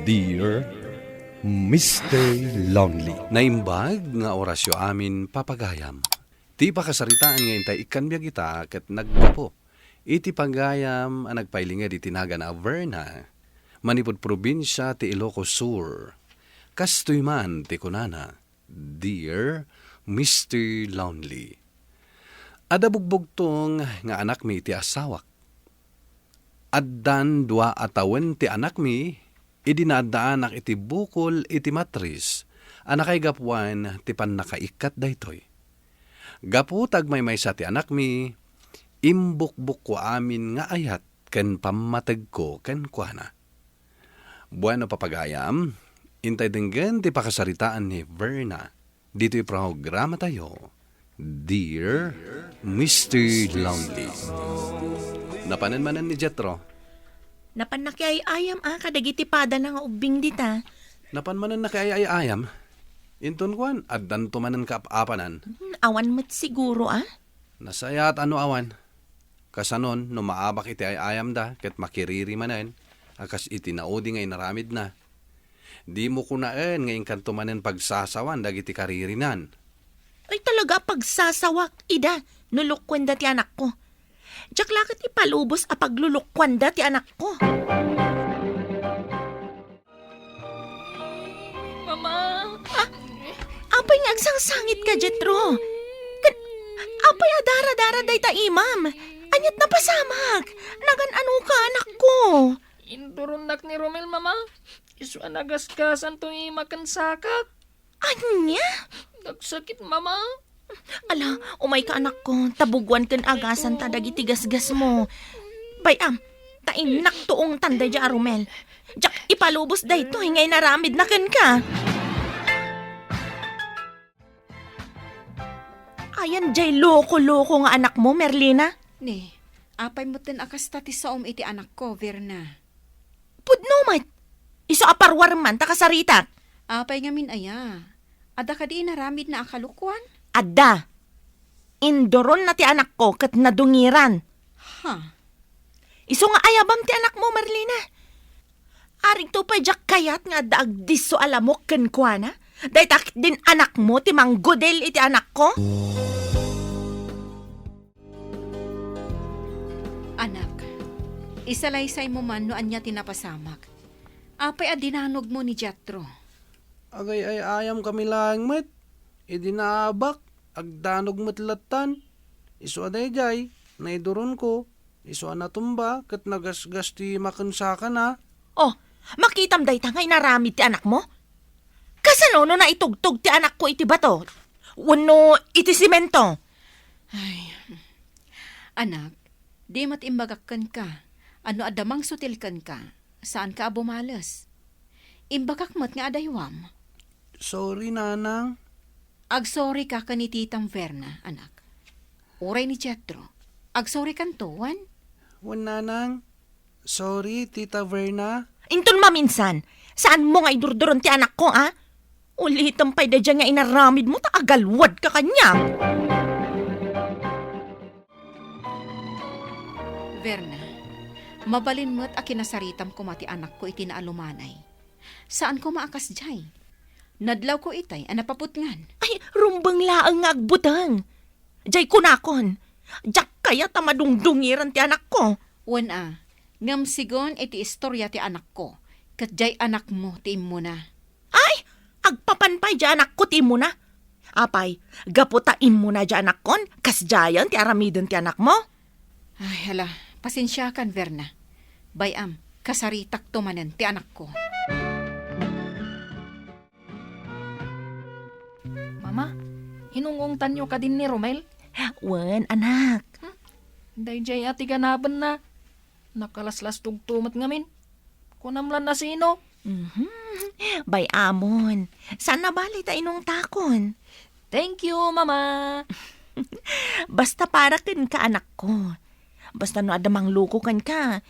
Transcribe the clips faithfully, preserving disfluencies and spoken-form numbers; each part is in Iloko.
Dear Mister Lonely. Naimbag nga orasyo amin, papagayam. Ti pakasaritaan nga intay ikkan biag ita ket naggapu iti pagayam a nagpailinged iti nagan a Verna, manipud probinsia ti Ilocos Sur. Kastoy man ti kunana, "Dear Mister Lonely, adda bugbugtong nga anakmi iti asawak. Addan dua a tawen ti anakmi idi naaddaanak iti bukol iti matris a nakaigapuan ti pannakaikkat daytoy. Gapu ta agmaymaysa ti anakmi, imbukbukko amin nga ayat ken pammategko kenkuana." Bueno, papagayam, intay denggen ti pakasaritaan ni Verna ditoy programatayo, Dear Mister Lonely. Napanen manen ni Jethro. Napan nakiay-ayam a kadagiti padana nga ubbing dita. Napan manen nakiay-ayam. Inton kuan, addanto manen kaap-apanan. Hmm, awan met siguro, a? Nasayaat a no awan. Kasanon, no maabak iti ay-ayamda ket makiriri manen a kas iti naudi nga inaramidna, dimo kunaen nga inkanto manen pagsasawan dagiti karirinan. Ay, talaga a pagsasawak ida no lukuenda ti anakko. Diak la ket ipalubos a paglulukuanda ti anakko. Mama! Ah, apay nga agsangsangitka, Jethro? Ken, apay a dara-dara dayta imam? Aniat napasamak? Nagan-anoka, anakko? Induronnak ni Romel, Mama. Isu a nagasgasanto ima ken sakak. Ania? Nagsakit, Mama. Ala, umayka, anakko, ta buguan ken agasanta dagiti gasgasmo. Bay-am, ta innak tuongtan daydiay a Romel. Diak ipalubos daytoy nga inaramidna kenka. Ayan diay loko-loko nga anakmo, Merlina? Ni, apay metten a kasta ti saom iti anakko, Verna? Pudno met. Isu a parwarem man ta kasaritak. Apay ngamin aya? Adda kadi inaramidna a kalukuan? Adda. Induronna ti anakko ket nadungiran. Ha? Isu nga ayabam ti anakmo, Marlena. Arigto pay diak kayat nga adda agdisso a lamok kenkuana. Dayta ketdin anakmo ti manggudil iti anakko? Anak, isalaysaymo man no ania ti napasamak. Apay a dinanogmo ni Jethro? Agay-ay-ayam kami laeng met. Idi naabak, agdanog met lattan. Isu a daydiay, naiduronko. Isu a natumba, ket nagasgas ti makensakana. Oh, makitam dayta nga inaramid ti anakmo? Kasano no naitugtog ti anakko iti bato? Wenno iti simento? Ay, anak, di met imbagak kenka, a no adda mangsutil kenka, saanka a bumales. Imbagak met nga adaywam. Sorry, Nanang. Agsorry ka ken ni Titam Verna, anak. Uray ni Jethro, agsorry kanto, wen? Wen, Nanang. Sorry, Tita Verna. Inton maminsan, saanmo nga idurduron ti anakko, a? Ulitem pay daydiay nga inaramidmo ta agalwadka kaniak. Verna, mabalin met a kinasaritam koma ti anakko iti naalumanay. Saan koma a kasdiay. Nadlawko itay a napaputngan. Ay, rumbeng laeng nga agbuteng. Jay kunakon, diak kayat a madungdungiran ti anakko. Wen a, ngem sigun iti istoria ti anakko, ket jay anakmo ti immuna. Ay, agpapan pay jay anakko ti immuna. Apay, gapu ta immuna jay anakkon, kasdiayen ti aramiden ti anakmo? Ay, hala, pasensiakan, Verna. Bay-am, kasaritakto manen ti anakko. Mama, hinung-ungtanyo kadin ni Romel? Wen, anak. Hmm? Daydiay a ti ganabenna. Nakalaslastogto met ngamin. Kunam lan a sino? Mhm. Bay-amon. Saan a bale ta inungtakon. Thank you, Mama. Basta para kenka, anakko. Basta no adda mangloko kenka,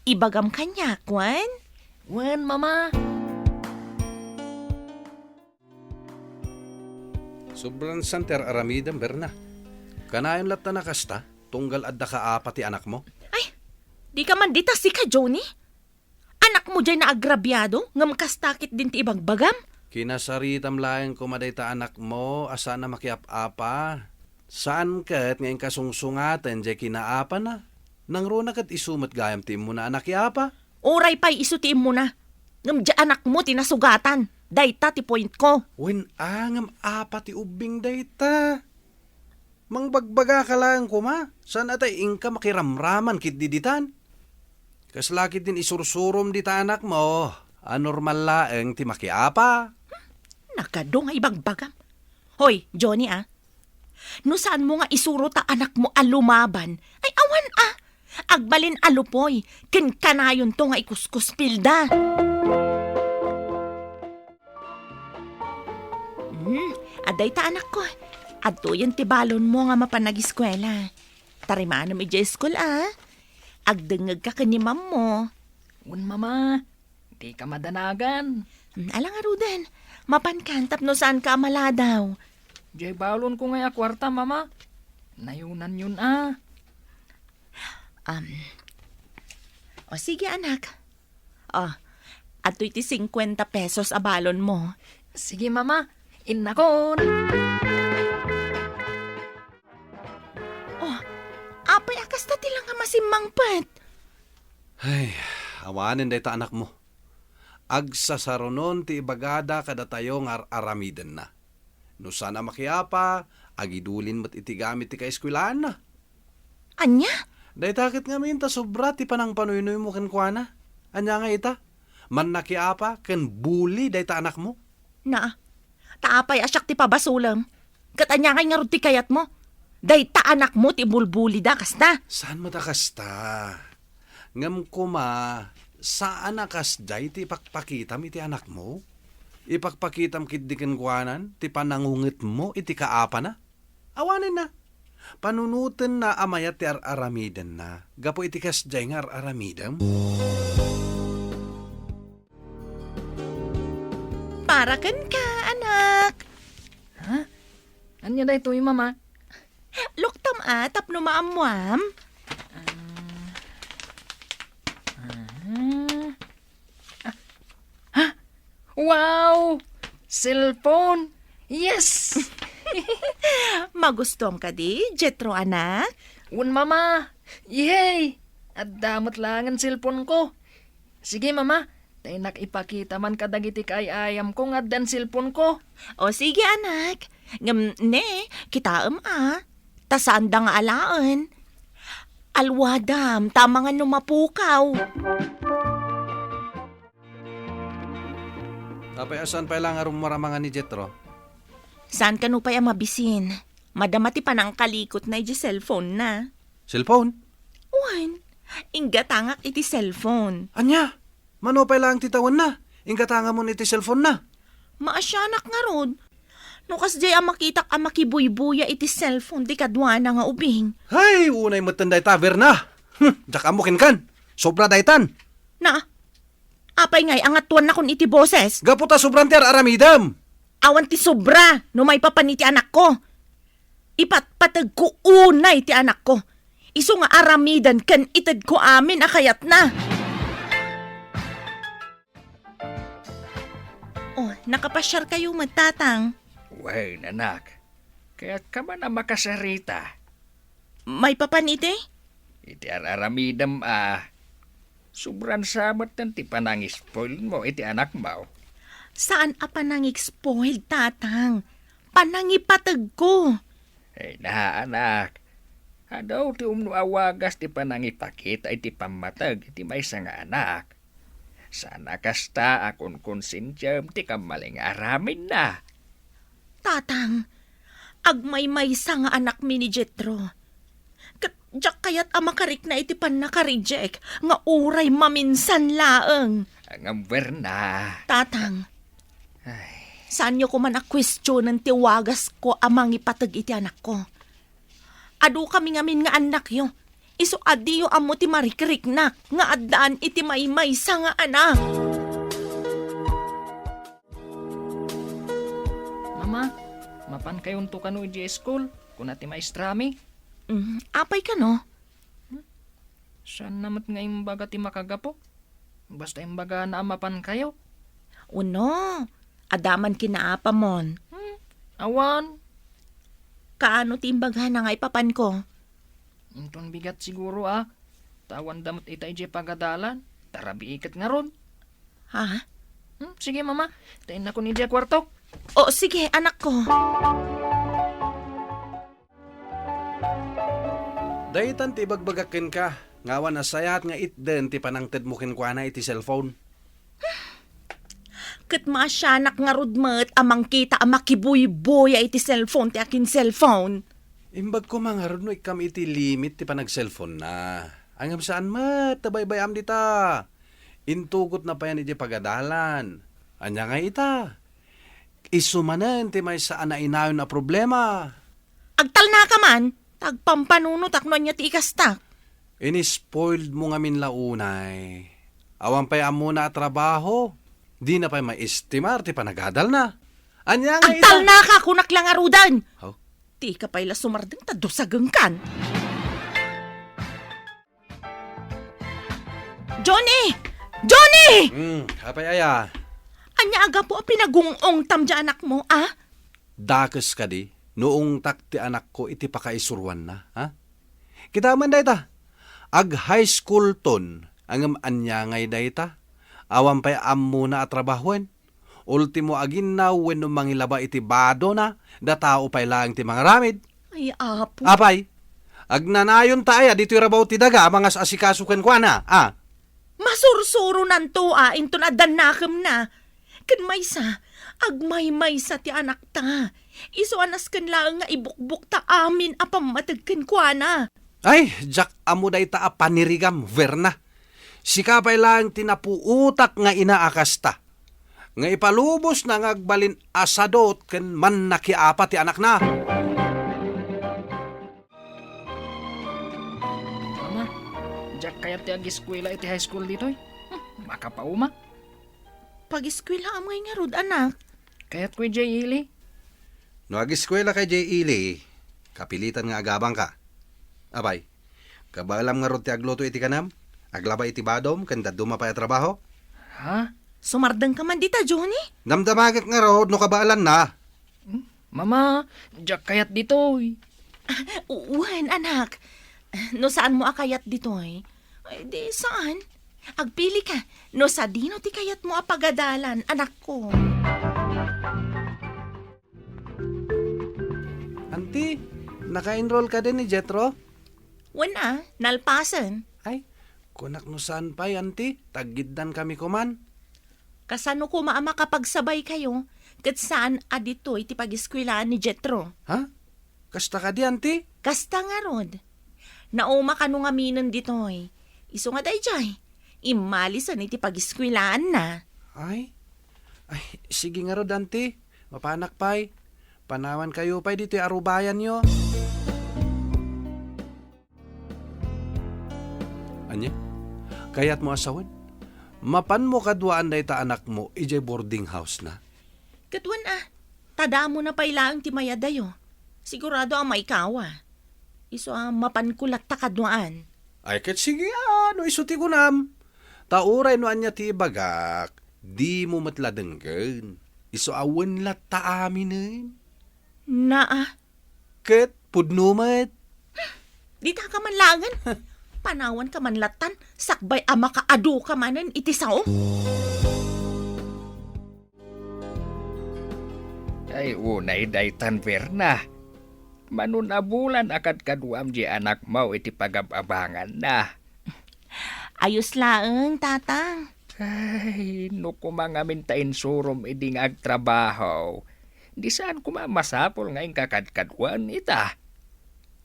ibagam kaniak, wen? Wen, Mama. Sobran san ti ar-aramidem, Berna. Kanayon latta a kasta, tunggal adda kaapa ti anakmo? Ay, dika man dita sika, Johnny? Anakmo Mo jay naagrabiado, ngem kasta ketdin ti ibagbagam? Kinasaritam laeng koma dayta anakmo a saan a makiap-apa. Saan ket nga inkasungsungaten jay kinaapana. Nangruna ket isu met gayam ti immuna a nakiapa. Uray pay isu ti immuna. Ngem jay anakmo ti nasugatan. Dayta ti point ko. Wen a, ngem apa ti ubbing dayta? Mangbagbagaka laeng koma, saan a ta inka makiramraman ketdi ditan. Kasla ketdin isursurom dita anakmo a normal laeng ti makiapa. Nagadu nga ibagbagam. Hoy, Johnny, ah. No saanmo nga isuro ta anakmo a lumaban, ay awan, ah. Agbalin a lupoy, ken kanayonto nga ikuskuspilda. Hmm, adda ita, anakko. Adtoyen ti balonmo nga mapan agiskuela. Tarimanem idiay school, a. Agdengngegka ken ni mammo. Wen, mama. Dika madanagan. Hmm, ala ngaruden. Mapankan tapno saanka a maladaw. Diay balonko ngay a kuarta, mama. Nayonanyon, a. Um, o sige, anak. O, adtoy ti singkuenta pesos a balonmo. Sige, mama. Innakon. O, apay a kasta ti langam a simmangpet? Ay, awanen dayta anakmo. Agsasarunon ti ibagada kadatayo nga ar-aramidenna. No saan a makiapa, agidulin met iti gamit ti kaeskuelaanna. Ania? Dayta ket ngamin ta sobra ti panangpanuynuymo kenkuana. Ania nga ita? Mannakiapa ken bully dayta anakmo? Na, ta apay a siak ti pabasolem? Ket ania ngay ngarud ti kayatmo? Dayta anakmo ti ibulbulida kasta? Saan met a kasta? Ngem koma, saan a kasdiay ti ipakpakitam iti anakmo? Ipakpakitam ketdi kenkuanan ti panangungetmo iti kaapana? Awanenna. Panunotenna a mayat ti ar-aramidenna gapu iti kasdiay nga ar-aramidem. Para kenka, anak. Ha? Ania daytoy, mama? Luktam a tapno maammuam. Ah. Ah. Ah. Ha? Wow! Cellphone! Yes! Magustuam kadi, Jetro, anak? Wen, mama. Yay! Adda met laengen cellphone ko. Sige, mama. Ta innak ipakita man kadagiti kaay-ayamko nga addan cellphone ko. O sige, anak. Ngem ne, kitaem a. Ta saanda nga alaen. Alwadam, ta amangan no mapukaw. Apay a saan pay la nga rummuar amangan ni Jetro? Saan kano pay a mabisin? Madama ti panangkalikotna iti cellphone na. Cellphone? Wen, inggatangak iti cellphone. Ania? Mano pay laeng ti tawenna? Inggatangamon iti cellphone na. Maasianak ngarud. No kasdiay a makitak a makibuybuya iti cellphone ti kaduana nga ubing. Hay, unay metten dayta, Verna. Hmm, diak ammo kenkan. Sobra daytan. Na, apay ngay a ngatuannakon iti boses? Gapu ta sobran ti ar-aramidem. Awan ti sobra no maipapan iti anakko. Ipatpategko unay ti anakko. Isu nga aramiden ken itedko amin a kayatna. Oh, nakapasiarkayo met, Tatang? Wen, anak. Kayatka man a makasarita. Maipapan iti? Iti ar-aramidem a. Sobran sa metten ti panangispoilmo iti anakmo. Saan a panangispoil, Tatang. Panangipategko. Ay na, anak. Adu ti umno a wagas ti panangipakita iti pammateg iti maysa nga anak. Saan a kasta a konkonsensiam ti kammalin nga aramidna. Tatang, agmaymaysa nga anakmi ni Jetro. Ket diak kayat a makarikna iti pannakarijek nga uray maminsan laeng. Ngem Verna. Tatang, ay, saanyo koman a kuestionen ti wagasko a mangipateg iti anakko. Adu kami ngamin nga annakyo. Isu a diyo ammo ti marikriknak nga addaan iti maymaysa nga anak. Mama, mapankayonto kano idiay school, kuna ti maestrami. Mm, apay kano? Hmm? Saanna met nga imbaga ti makagapu? Basta imbagana a mapankayo. Uno, adda man kinaapamon. Hmm, awan. Kaano ti imbagana nga ipapanko? Inton bigat siguro, a. Ta awanda met ita idiay pagadalan. Ta rabii ket ngarud. Ha? Hmm, sige, Mama. Ta innakon idiay kuartok. O, sige, anakko. Daytan ti ibagbagak kenka, nga awan a sayaat nga itden ti panangtedmo kenkuana iti cellphone. Ket maasianak ngarud met a mangkita a makibuybuya iti cellphone ti akin cellphone. Imbag koma ngarud no ikkam iti limit ti panag-cellphone-na. Ngem saan met ta baybay-am dita. Intugotna payen idiay pagadalan. Ania ngay ita? Isu manen ti maysa a nainayon a problema. Agtalnaka man, ta agpampanunotak no ania ti ikastak. Ini-spoiled mo ngamin la unay. Awan pay ammona a trabaho. Dina pay maestimar ti panagadalna. Ania nga ita? Agtalnaka, kunak la ngaruden! Haw? Dika pay la sumardeng ta dusagengkan. Johnny! Johnny! Hmm, apay aya? Ania a gapu a pinagung-ongtam diay anakmo, a? Dakes kadi no ungtak ti anakko iti pakaisuruanna, ha? Kitaem man dayta. Ag-high school ton, ngem ania ngay dayta? Awan pay ammona a trabahoen. Ultimo aginnaw wenno mangilaba iti badona, da tao pay laeng ti mangaramid. Ay, Apo. Apay, agnanayon ta aya ditoy rabaw ti daga a mangas-asikaso kenkuana, a? Masursuronanto a inton adda nakemna. Ken maysa, agmaymaysa ti anakta. Isu a nasken laeng nga ibukbokta amin a pammateg kenkuana. Ay, diak ammo dayta a panirigam, Verna. Sika pay laeng ti napuotak nga ina a kasta, nga ipalubosna nga agbalin a sadot ken mannakiapa ti anakna. Mama, diak kayat ti agiskuela iti high school ditoy. Hmm, makapauma. Pagiskuelaam ngay ngarud, anak. Kayatko idiay ili. No agiskuelaka idiay ili, kapilitan nga agabangka. Apay, kabaelam ngarud ti agluto iti kanam, aglaba iti badom, ken dadduma pay a trabaho? Ha? Sumardengka man dita, Johnny? Damdamagek ngarud no kabaelanna. Hmm? Mama, diak kayat ditoy. Wen, anak. No saanmo a kayat ditoy, ay, di saan. Agpilika no sadino ti kayatmo a pagadalan, anakko. Anti, naka-enroll kadi ni Jethro? Wen a, nalpasen. Ay, kunak no saan pay, anti, taggiddan kami koman. Kasano koma a makapagsabaykayo, ket saan a ditoy ti pagiskuelaan ni Jethro? Ha? Kasta kadi, anti? Kasta ngarud. Nauma kano ngaminen ditoy. Isu nga daydiay, immalisen iti pagiskuelaanna. Ay? Ay, sige ngarud, anti. Mapanak pay. Panawankayo pay ditoy arubayanyo. Ania? Kayatmo a sawen? Mapanmo kaduaan dayta anakmo idiay boarding house-na? Ket wen a, ta damona pay laeng ti mayadayo. Sigurado a maikawa. Isu a mapanko latta kaduaan. Ay, ket sige a, no isu ti kunam. Ta uray no ania ti ibagak, dimo met la denggen. Isu a wen latta aminen. Naa, ket pudno met. Ditaka man laengen. Panawanka man lattan, sakbay a makaaduka manen iti sao. Ay, unay daytan, Verna. Manun a bulan a kadkaduam di anakmo iti pagab-abanganna. Ayos laeng, Tatang. Ay, no koma ngamin ta insurom idi nga agtrabaho, di saan koma masapul nga inkakadkaduan ita.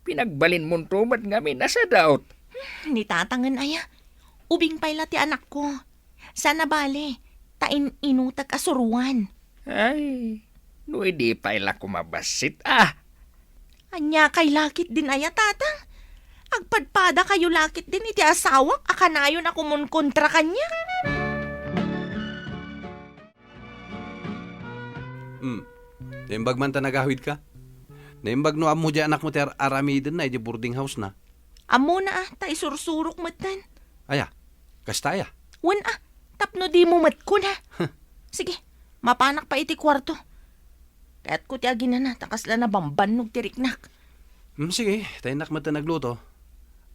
Pinagbalinmonto met ngamin a sadot. Hmm, ni Tatangen aya. Ubing pay la ti anakko. Saan a bale, ta in-inutek a suruan. Ay, no idi pay la koma bassit, a. Ania kay lakit din aya, Tatang? Agpadpadakayo lakit din iti asawak a kanayon a kumonkontra kaniak? Hmm. Naimbag man ta nagawidka? Naimbag no ammo di anakmo ti ar-aramidenna idiay boarding house-na? Ammona a, ta isursurok metten. Aya? Kasta aya? Wen a, Tapno dimo met kuna. Sige, mapanak pay iti kuarto. Kayatko ti aginana, ta kasla nabambannog ti riknak. Hmm, sige, ta innak met ti nagluto.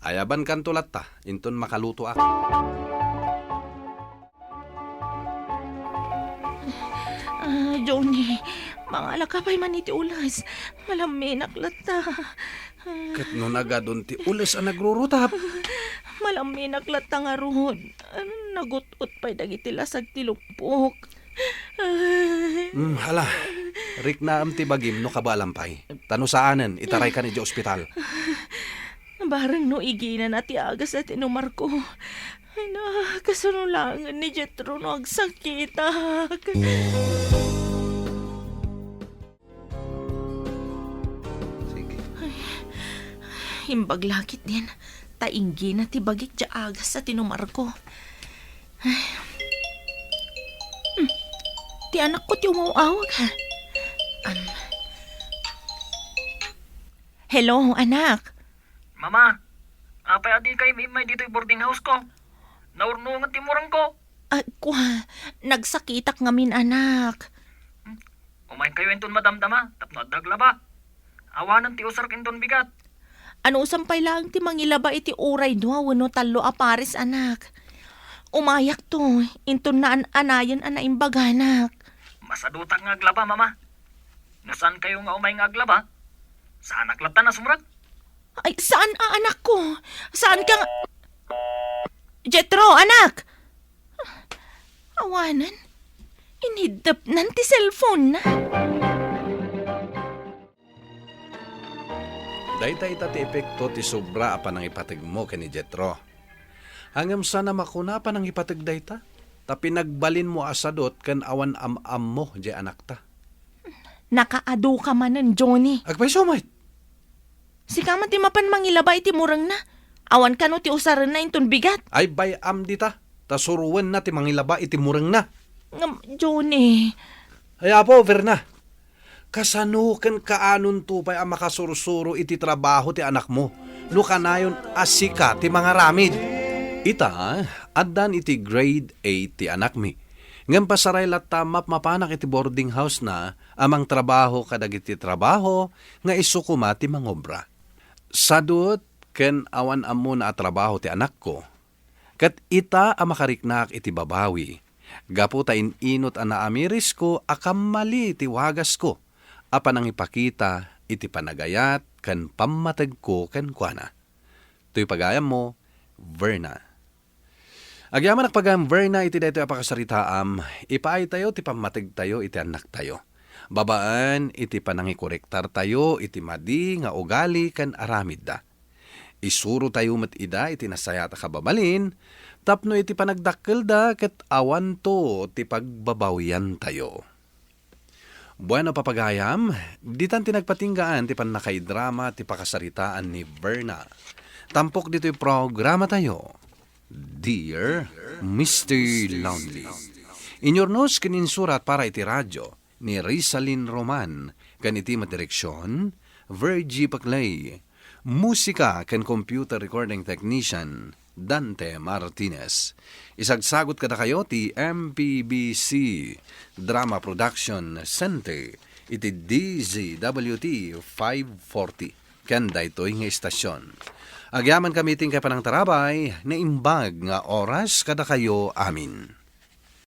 Ayabankanto latta, inton makalutoak. Ah, Johnny, mangala ka pay man iti ules. Malamminak latta. Ket no nagadun ti ules a nagrurutap? Malamminak latta ngarud. Nagut-ot pay dagiti lasag ti lumpok. Hmm, hala. Riknaem ti bagim no kabaalam pay. Ta no saanen, itaraykan idiay ospital. Bareng no iginana ti agas a tinumarko. Ay na, kasano laengen ni Jethro no agsakitak? Sige. Imbag la ketdin, ta inggina ti bagik diay agas a tinumarko. Ay. Hmm. Ti anakko ti umaw-awag, ha? Am. Hello, anak. Mama, apay a dikay immay ditoy boarding house ko? Naurnongen ti murengko. Ah, kua, nagsakitak ngamin, anak. Hmm? Umaykayo inton madamdama tapno adda aglaba. Awanen ti usarek inton bigat. Anusan pay laeng ti mangilaba iti uray dua wenno tallo a pares, anak. Umayakto, inton naan-anayen a naimbaganak. Masadutak nga aglaba, Mama. No saankayo nga umay nga aglaba, saanak latta a sumrek. Ay, saan a anakko? Saan ka nga? Jethro, anak! Awanen, iniddepnan ti cellphone-na. Dayta ita ti epekto ti sobra a panangipategmo ken ni Jethro. Ngem saan a makuna a panangipateg dayta, ta pinagbalinmo a sadut ken awan am-ammo diay anakta. Nakaadu ka manen, Johnny. Agpayso met. Sika met ti mapan mangilaba iti murengna. Awan kano ti usarenna inton bigat. Ay, bay-am dita, ta suroenna ti mangilaba iti murengna. Ngem, Johnny. Ay, Apo, Verna. Kasano ken kaanonto pay a makasursuro iti trabaho ti anakmo no kanayon a sika ti mangaramid? Ita, addan iti grade eight ti anakmi. Ngem pasaray latta mapmapanak iti boarding house-na a mangtrabaho kadagiti trabaho nga isu koma ti mangobra. Sadut ken awan ammona a trabaho ti anakko, ket ita a makariknaak iti babawi, gapu ta in-inut a naamirisko a kammali ti wagasko a panangipakita iti panagayat ken pammategko kenkuana. Toy pagayammo, Verna. Agyamanak pagayam, Verna, iti daytoy a pakasaritaam, ipaaytayo ti pammategtayo iti annaktayo, babaen iti panangikorektartayo iti madi nga ugali ken aramidda. Isurotayo met ida iti nasayaat a kababalin, tapno iti panagdakkelda ket awanto ti pagbabawiantayo. Bueno, papagayam, ditan ti nagpatinggaan ti pannakaidrama ti pakasaritaan ni Verna. Tampok ditoy programatayo, Dear Mister Lonely. Inyurnos ken insurat para iti radio ni Rizalin Roman, ken iti madireksion, Virgie Paclay. Musika ken computer recording technician, Dante Martinez. Isagsagut kadakayo ti M P B C Drama Production Center iti D Z W T five forty ken daytoy nga istasyon. Agyamankami iti inkay panangtarabay, naimbag nga oras kadakayo amin.